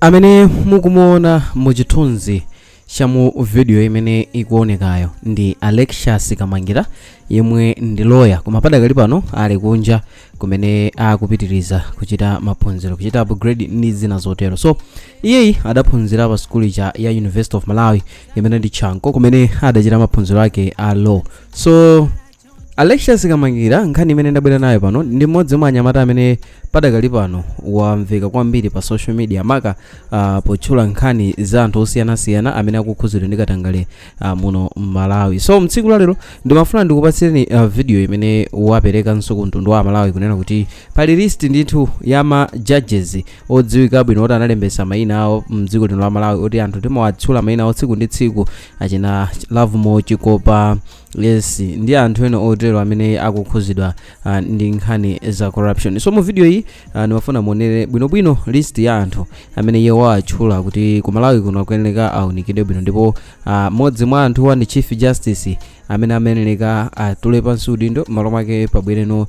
Amene mukumuona mu chithunzi cha mu video imene ikuonekayo ndi Alexious Kamangira, yemwe ndi lawyer, koma padakali pano ali kunja kumene akupitiriza kuchita maphunziro, kuchita upgrade ndi zina zotero. So iyeyi adaphunzira pa sukulu ija ya University of Malawi imene ndi Chanco, kumene adachita maphunziro ake a law. So Alexious Kamangira, nkhani imene ndabwera nayo pano, ndi mmodzi mwa anyamata amene padakali pano wamveka kwambiri pa social media, maka potchula nkhani za anthu osiyanasiyana amene akukhudzidwa ndi katangale muno m'Malawi. So mtsiku la lero ndimafuna ndikupatsireni video imene waperekanso ku mtundu wa Malawi, kunena kuti pali list ndithu ya ma judges odziwika bwino oti analembesa mayina awo mdziko lino la Malawi, oti anthu timawatchula mayina awo tsiku ndi tsiku, achina Lovemore Chikopa, yes, ndi anthu ena otero amene akukhuzidwa ndi nkhani za corruption. So mu video iyi ndimafuna muonere bwinobwino list ya anthu amene iye watchula kuti ku Malawi kuno akuyeneka aunikidwe bwino, ndipo mmodzi mwa anthuwa ndi Chief Justice amene amayeneka atule pansi udindo, m'malo mwake pabwereno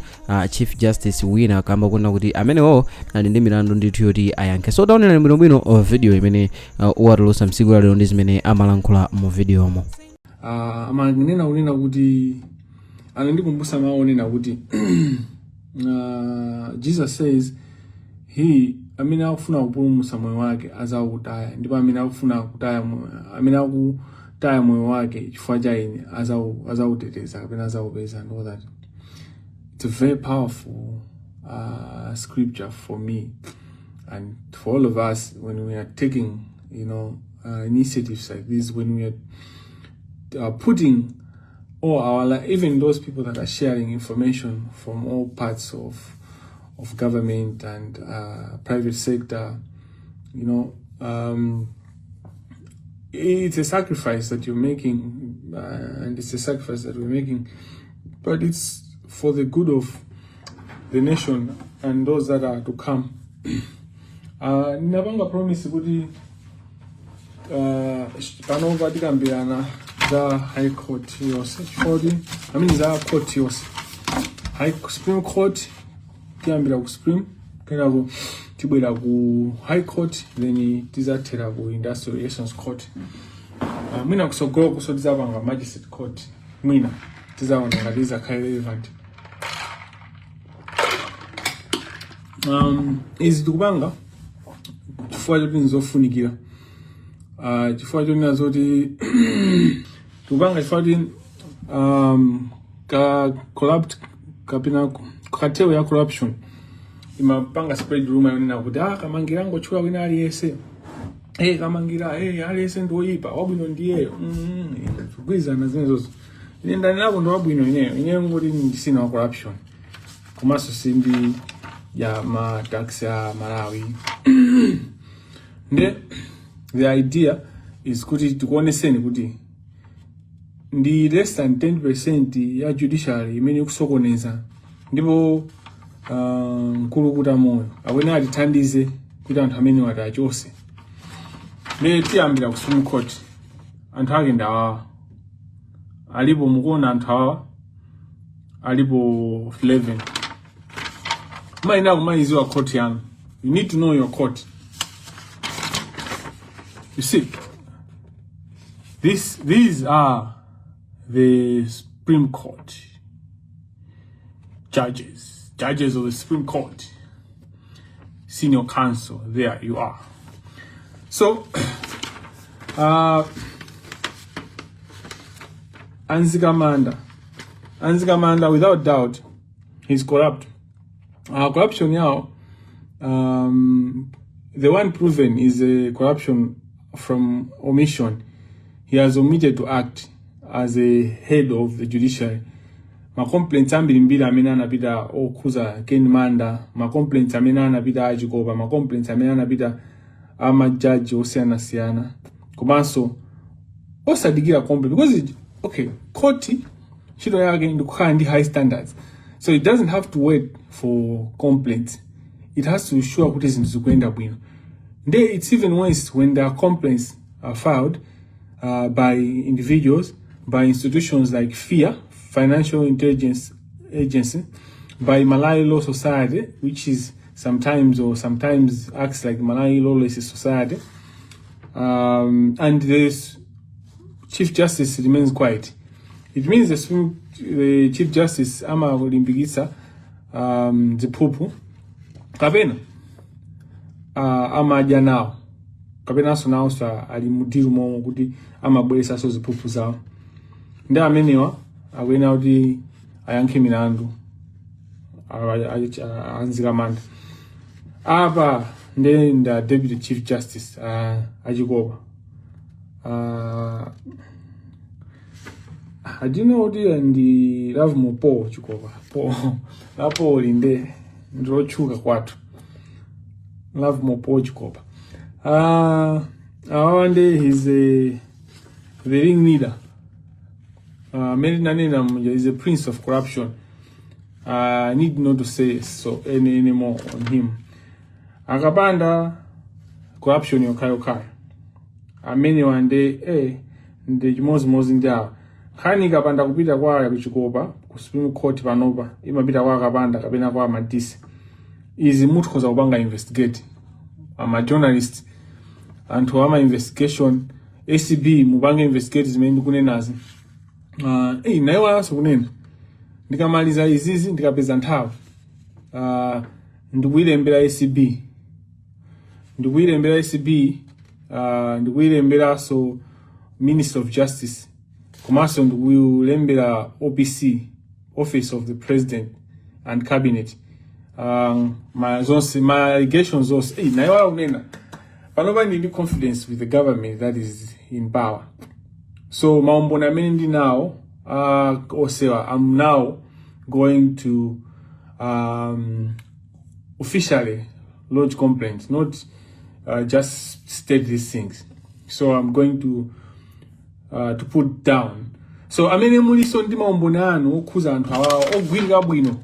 Chief Justice wina, kamba kunena kuti amenewo ali ndi milandu ndithu yoti ayankhe. So taonerani bwinobwino video imene watulutsa mtsiku la lero ndi zimene amalankhula mu videomo. Amanena kunena kuti anandikumbusa mawu onena kuti Jesus says he amene akufuna kupulumutsa moyo wake azawutaya, ndipo amene akufuna kutaya amene akutaya moyo wake chifukwa cha ine azawuteteza kapena azawupeza and all that. It's a very powerful scripture for me and for all of us when we are taking initiatives like this, when we are putting all our even those people that are sharing information from all parts of government and private sector, it's a sacrifice that you're making, and it's a sacrifice that we're making, but it's for the good of the nation and those that are to come. Ninapanga promise kuti panopa tikambirana za High Court yonse, chifukwa I mean za court yonse, High Supreme Court. Tiyambira ku Supreme, kenako tibwera ku High Court, then tizathera ku Industrial Relations Court. Mwina kusogolo kuso tizapanga Magistrate Court, mwina tizaona ngati izakhale relevant. Izi tikupanga chifukwa choti nzofunikira, chifukwa chonena zoti tikupanga chifukwa choti ka corrupt kapena cartel ya corruption imapanga spread rumor yonena kuti Kamangira angotchula wina aliyense, hey, Kamangira, hey, aliyense ndi woyipa, wabwino ndiyeyo. Kugwirizana zimenezozo, ine ndanenapo ndi wabwino ineyo. Ineyo ngoti ndisina wa corruption, komanso sindi ya ma tax ya Malawi. Nde the idea is kuti tikuoneseni kuti ndi less than 10% ya judiciary imene ikusokoneza, ndipo Mkulukuta Moyo akuyenera atithandize kuti anthu amene watachose. Nde tiyambira ku Supreme Court. Anthu ake ndi awawa alipo, mukuona anthu awawa alipo 11. Mumayenera kumayiziwa court yanu. You need to know your court. You see this, these are the Supreme Court judges, judges of the Supreme Court, senior counsel. There you are. So a Mzikamanda, a Mzikamanda, without doubt he's corrupt. Corruption yawo, the one proven is a corruption from omission. He has omitted to act as a head of the judiciary. Ma complaints ambirimbiri amene anapita okhuza Ken Manda, ma complaints amene anapita achikopa, ma complaints amene anapita amajaji osiyanasiyana, komanso osadikira complaint because okay, court ntchito yake ndikukhala ndi high standards, so it doesn't have to wait for complaints. It has to ensure kuti zinthu zikuyenda bwino. Nde it's even worse when there are complaints are filed by individuals, by institutions like FIA, Financial Intelligence Agency, by Malawi Law Society, which is sometimes or sometimes acts like Malawi Lawless Society, and this Chief Justice remains quiet. It means the Chief Justice amalimbikitsa ziphuphu kapena amadya nawo, kapenanso nawonso ali mu deal momwe kuti amabweresanso ziphuphu zawo. Ndi amenewa akuyenera kuti ayankhe milandu a Mzikamanda. Apa ndi nda Deputy Chief Justice a Chikopa. I didn't know kuti ndi Lovemore Paul Chikopa. Paul la Paul nde ndilotchuka kwathu, Lovemore Paul Chikopa. Awa nde he's the ring leader. Amene nanena mja is a prince of corruption. I need not to say so any more on him. Akapanda corruption yokhayokhayo. Amene wande ndi chimozimozi ndi awa. Nkhani ikapanda kupita kwa kuchikopa ku Supreme Court, panopa imapita kwa Akapanda kapena kwa Madisi. Izi muthoza kupanga investigate, ama journalist, anthu ama investigation, ACB, mupange investigate zimene ndikunenazi. Nayiwalanso kunena, ndikamaliza izizi, ndikapeza nthawi, ndikuyilembera ACB, ndikuyilembera ACB, ndikuyilemberanso Minister of Justice, komanso ndikuyilembera OPC, Office of the President and Cabinet, ma zonse ma allegations zonse. Nayiwala kunena, panopa ndili ndi confidence with the government that is in power. So maumboni amene ndinawo osewa, I'm now going to officially lodge complaints, not just state these things. So I'm going to put down. So amene muliso ndi maumboni anu okhuza anthu awawa ogwirika bwino,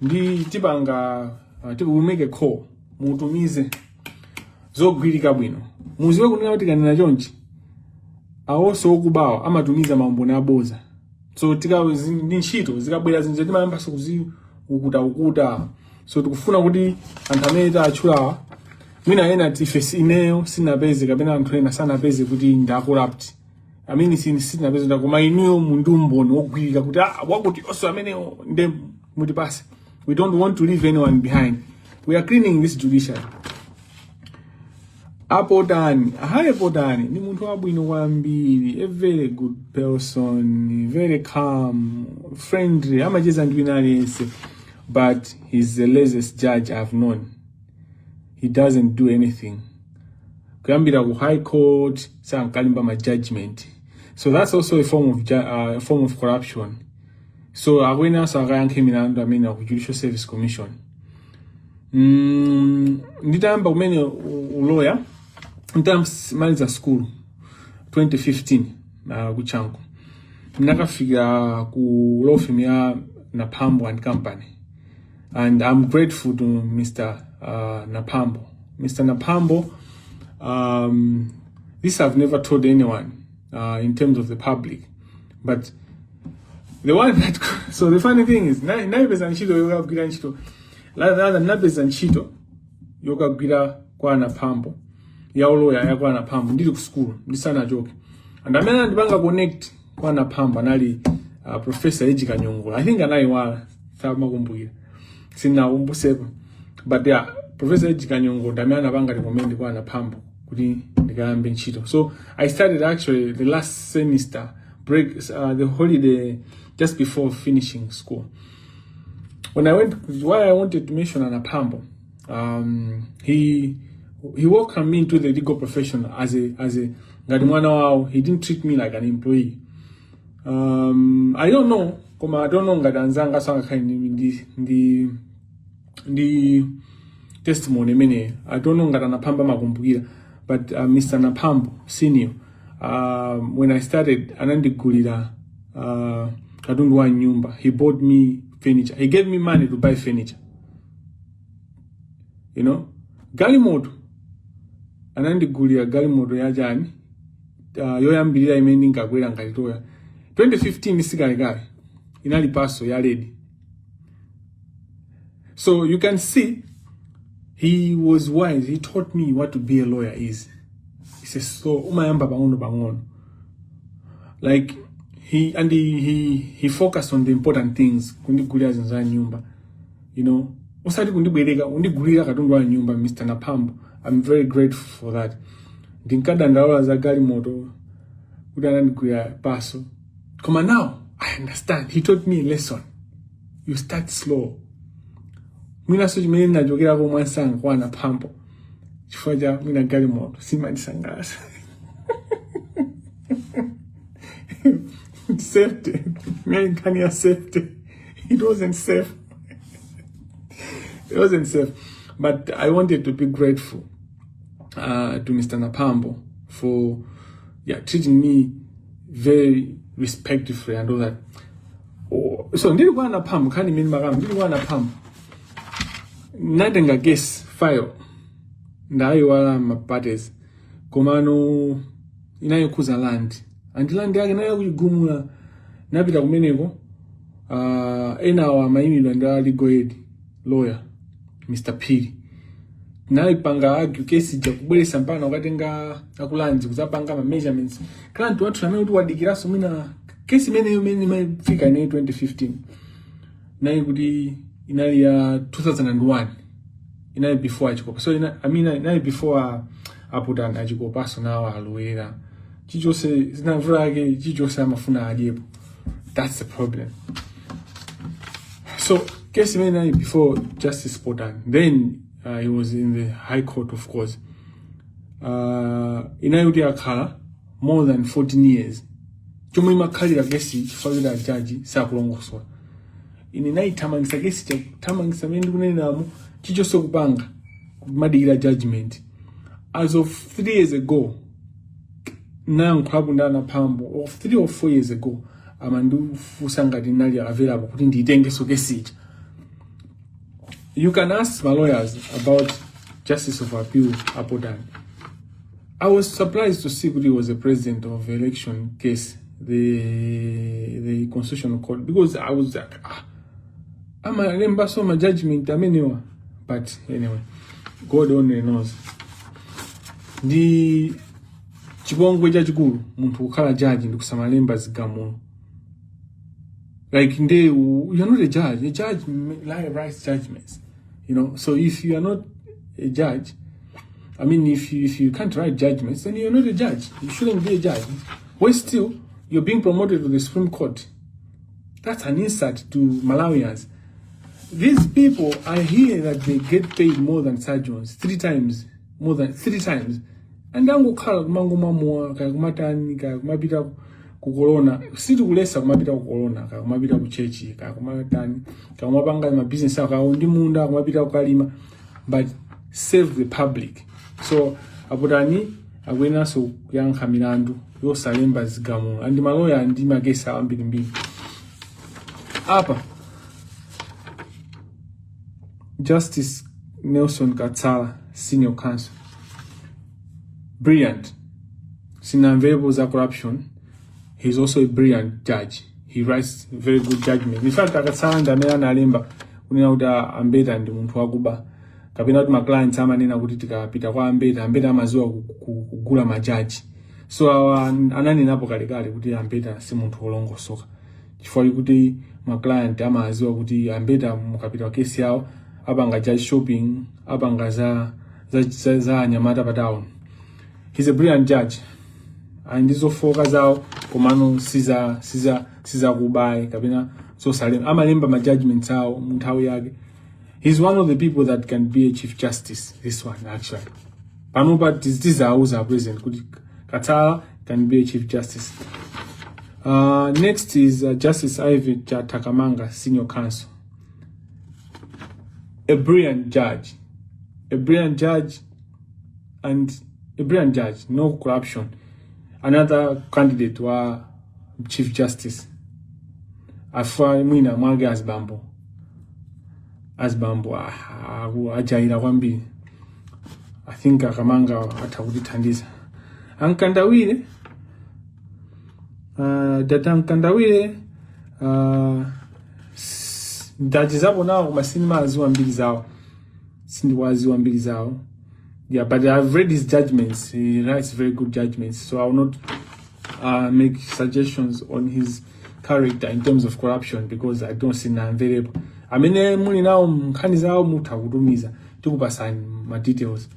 ndi tipanga we make a call, mutumize zogwirika bwino. Muziwe kunena kuti kanena chonchi, awonso okubawa amatumiza maumboni aboza. So tika ndi ntchito zikabwera zinja timayambanso kuziukuta ukuta. So tikufuna kuti anthu amene tatchulawa, mwina ena tife ineyo sinapeze kapena anthu ena sanapeze kuti nda corrupt, I mean, sinapeze nda, koma inuyo mundi umboni wogwirika kuti ah, wakuti onso amenewo, nde mutipase. We don't want to leave anyone behind. We are cleaning this judiciary. Apotani ahaye, Potani ni munthu wabwino kwambiri, a very good person, very calm, friendly, amacheza ndi wina aliyense, but he's the laziest judge I've known. He doesn't do anything. Kuyambira ku High Court sankalimba ma judgment, so that's also a form of corruption. So akuyeneranso akayankhe milandu amene ku Judicial Service Commission. Nditayamba kumene uloya, nditamaliza school 2015 kuchanko, ndakafika ku law firm ya Napambo and Company, and I'm grateful to Mr. Napambo. Mr. Napambo, this I've never told anyone in terms of the public, but the one that, so the funny thing is, naipeza ntchito yokagwira ntchito, rather napeza ntchito yokagwira kwa Napambo, ya uloya ya kwa Napambo, ndili ku school ndisanachoke. And amene andipanga connect kwa Napambo anali Professor Eji Kanyongola. I think anayiwala, samakumbukira, sinakumbusepo, but yeah, Professor Eji Kanyongola ndi amene anapanga recommend kwa Napambo kuti ndikayambe ntchito. So I started actually the last semester break, the holiday just before finishing school. When I went, why I wanted to mention Anapambo, he welcomed me into the legal profession as a ngati mwana wawo. He didn't treat me like an employee. I don't know, koma I don't know ngati anzanga sangakhale ndi testimony imene. I don't know ngati Anapambo amakumbukira, but Mr. Napambo Senior, when I started, anandigulira katundu wa nyumba. He bought me furniture. He gave me money to buy furniture. Galimoto, anandigulira galimoto yachani, yoyambirira imene ndinkakwera ngati loya 2015, sikalekale, inali Passo ya red. So you can see He was wise. He taught me what to be a lawyer is. He says, so umayamba pang'ono pang'ono. Like he and he focused on the important things. Kundigulira zinthu za nyumba. Usati kundibwereka, kundigulira katundu wa nyumba, Mr. Napambo. I'm very grateful for that. Ndinkadandaula za galimoto kuti anandigulira Passo. Koma now I understand. He taught me a lesson. You start slow. Mwinaso chimene ndinachokerako mwansanga kwa Napambo chifukwa cha mwina galimoto simandisangalatsa. Safety. Mwina nkhani ya safety. It wasn't safe. It wasn't safe. But I wanted to be grateful to Mr. Napambo for treating me very respectfully and all that. Oh, so ndili kwa Napambo, nkhani imene makamba, ndili kwa Napambo. Natenga case file ndayiwala ma parties komano inayokhuza land and land yake nayo kuchigumula napita kumeneko enawo amayimidwa ndi a legal aid lawyer Mr. Phiri. Tinayipanga argue case ija kubweresa mpaka kukatenga aku lands kuzapanga ma measurements. Client wathu amene kuti wadikiranso mwina case imeneyo imene imafika inayi 2015 inali kuti inali ya 2001, inali before achikopa, so I mean, inali before aputani achikopaso nawo alowera chichonse zinamvula yake chichonse amafuna adyepo. That's the problem. So case imene inali before Justice Potani, then he was in the High Court, of course. Inali kuti akhala more than 14 years chomwe imakhalira kesi chifukwa choti ajaji sakulongosola. Ine nayithamangisa kesi chakuthamangisa mene ndikunenamo chichonse kupanga kumadikira judgment. As of 3 years ago nayankhulapo ndi anaphambo of 3 or 4 years ago amandifunsa ngati ndinali available kuti ndiyitengenso kesi ija. You can ask my lawyers about Justice of Appeal Apodani. I was surprised to see kuti he was a president of election case, the Constitutional Court, because I was like, ah, amalembaso ma judgment amenewa. But anyway, God only knows. Ndi chipongwe chachikulu munthu kukhala judge ndi kusamalemba zigamulo. Like nde you're not a judge. A judge writes judgments. So if you are not a judge, I mean, if you can't write judgments, then you're not a judge. You shouldn't be a judge. Why still you're being promoted to the Supreme Court? That's an insult to Malawians. These people, I hear that they get paid more than surgeons, three times, more than three times. And angokhala kumangomwa kaya kumatani kaya kumapita ku corona. Sitikulesa kumapita ku corona kaya kumapita ku church kaya kumatani kaya kumapanga ma business ako kaya ndi munda kumapita kukalima, but save the public. So aputani akuyeneranso kuyankha milandu yosalemba zigamulo and maloya ndi makesi ambirimbiri apa. Justice Nelson Katsala, senior counsel, brilliant. Sinamvepo za corruption. He's also a brilliant judge. He writes very good judgment. In fact, Akatsala ndi amene analemba kunena kuti Ambeta ndi munthu wakuba kapena kuti ma clients amanena kuti tikapita kwa Ambeta, Ambeta amaziwa kugula majaji. So awa ananenapo kalekale kuti Ambeta si munthu wolongosoka chifukwa kuti ma client amaziwa kuti Ambeta mukapita kwa kesi yawo apanga judge shopping, apanga za anyamata pa town. He's a brilliant judge and ndizofoka zawo komano siza kubayi kapena zosalemba. Amalemba ma judgments awo mu nthawi yake. He's one of the people that can be a chief justice, this one actually. Panopa tizauza president kuti Katsala can be a chief justice. Next is Justice Ivy Takamanga, senior counsel, a brilliant judge, a brilliant judge and a brilliant judge, no corruption. Another candidate wa chief justice. Afa mwina mwake azibambo ajaira kwambiri. I think Akamanga atha kutithandiza. Ankandawire, dada Ankandawire, ndachizapo nawo koma sindimaziwa mbiri zawo. Sindikuwaziwa mbiri zawo. Yeah, but I've read his judgments. He writes very good judgments, so I will not make suggestions on his character in terms of corruption because I don't see namverepo. Amene muli nawo nkhani zawo mutha kutumiza, tikupasani ma details.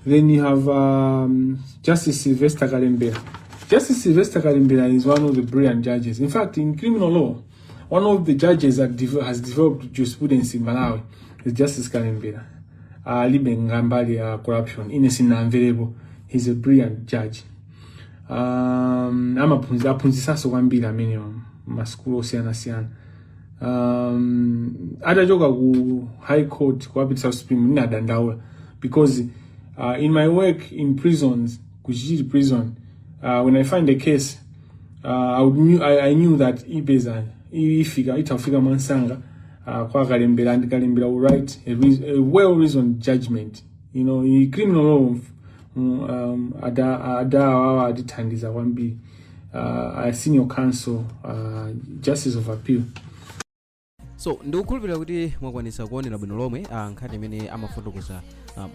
Then you have Justice Sylvester Kalembera. Justice Sylvester Kalembera is one of the brilliant judges. In fact, in criminal law, one of the judges that has developed jurisprudence in Malawi is Justice Kalembera. Alibe ngambali ya corruption, ine sinamverepo. He's a brilliant judge. Amaphunzitsa, aphunzitsanso kwambiri amenewa masukulu osiyanasiyana. Atachoka ku High Court kuwapitisa Supreme, ndinadandaula because in my work in prisons, ku Chichiri Prison, when I find a case, I knew that ipeza ifika, itafika mwansanga kwa Kalembera, and Kalembera will write a well reasoned judgment. In criminal law, ada awawa atithandiza kwambiri, a senior counsel, justice of appeal. So ndikukhulupirira kuti mwakwanisa kuonera bwino lomwe nkhani imene amafotokoza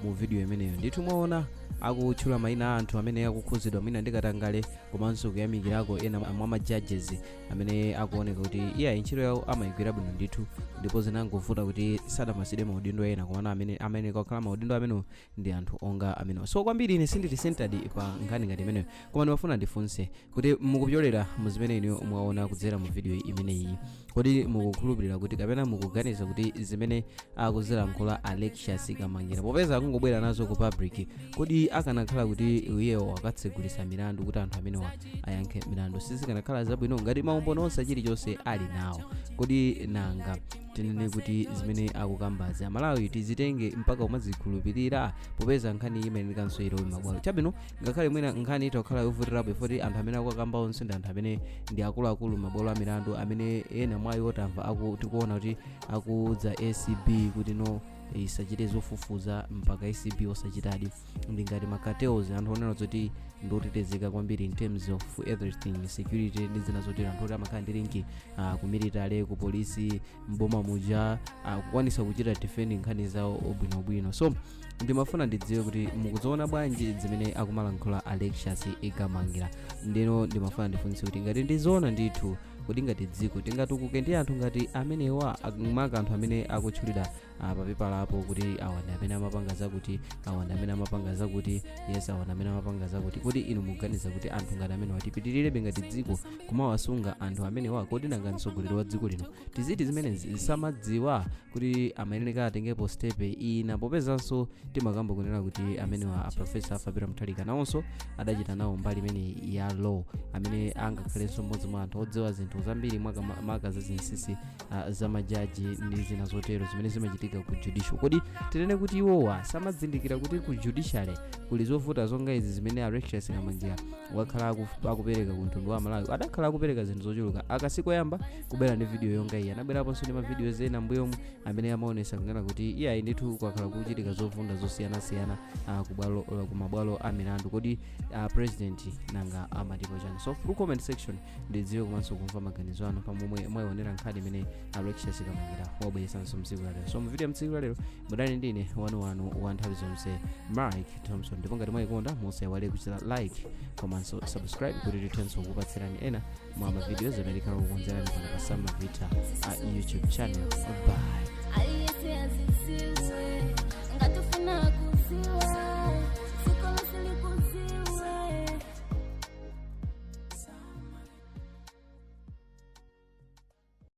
mu video imeneyo. Ndithu mwaona akutchula mayina a anthu amene akukhuzidwa mwina ndi katangale, komanso kuyamikirako ena mwa ma judges amene akuoneka kuti iye ntchito yawo amayigwira bwino ndithu, ndipo zinangovuta kuti sadamasidwe maudindo ena, komano amene kakhala maudindo amenewo ndi anthu onga amenewo. So kwambiri ine sindili centered pa nkhani ngati imeneyo, koma ndimafuna ndifunse kuti mukupyolera mu zimene inu mwaona kudzera mu video imeneyi, kodi mukukhulupirira kuti kapena mukuganiza kuti zimene akuzilankhula Alexius Kamangira, popeza akungobwera nazo ku public, kodi akanakhala kuti iyewo akatsegulisa milandu kuti anthu amenewa ayankhe milandu, sizikanakhala zabwino ngati maumboni onse chilichonse ali nawo? Kodi nanga tinene kuti zimene akukambazi Amalawi tizitenge mpaka umazikhulupirira, popeza nkhani imayenekanso ilowe mabwalo? Chabwino, ngakhale mwina nkhani itakhala yovutirapo ifoti anthu amene akukamba onse ndi anthu amene ndi akuluakulu mabwalo a milandu, amene ena mwa iwo tamva tikuona kuti akudza ACB kuti no, isachite zofufuza mpaka ACB osachitadi, ndi ngati ma cartels, anthu onena zoti ndiotetezeka kwambiri in terms of everything, security ndi zina zotero, anthu oti amakhala ndi link ku military, ku polisi, mboma muja, kukwanisa kuchita defend nkhani zawo bwinobwino. So ndimafuna ndidziwe kuti mukuziona bwanji zimene akumalankhula Alexius Kamangira. Ndino ndimafuna ndifunse kuti ngati ndizoona ndithu, kuti ngati dziko tingatukuke ndi anthu ngati amenewa, maka anthu amene akutchulira papepalapo kuti awa ndi amene amapanga zakuti, awa ndi amene amapanga zakuti, yes, awa ndi amene amapanga zakuti? Kuti inu mukuganiza kuti anthu ngati amenewa tipitirirabe ngati dziko kumawasunga anthu amenewa? Kodi nanga mtsogoleri wa dziko lino, tiziti zimenezi samadziwa kuti amayenera atengepo step ina, popezanso timakamba kunena kuti amenewa a Professor Arthur Mutharika nawonso adachita nawo mbali imene ya law, amene angakhalenso mmodzi mwa anthu odziwa zinthu zambiri, maka za zinsinsi za majaji ndi zina zotero zimene zimachitika ku judicial? Kodi tinene kuti iwowa samadzindikira kuti ku judiciary kuli zovuta zonga izi zimene Alexius Kamangira wakhala akupereka ku mtundu wa Malawi? Adakhala akupereka zinthu zochuluka, akasikoyamba kubwera ndi video yonga iyi, anabweraponso ndi mavidiyo ena mbuyomu amene amaonesa kunena kuti iyayi ndithu kwakhala kuchitika zovunda zosiyanasiyana ku mabwalo a milandu. Kodi president nanga amatipo chani? So through comment section ndidziwe komanso kumva maganizo anu pamomwe mwayionera nkhani imene Alexius Kamangira wabweretsanso mtsiku lalero. So mu video mtsiku lalero mudali ndine wanuwanu wa nthawi zonse, Mike Thompson, ndipo ngati mwayikonda musaiwale kuchita like komanso subscribe kuti tithenso kukupatsirani ena mwa mavideos amene tikhala kukonzerani pano pa Samavita a YouTube channel. Bye. Aliyetea zisizo.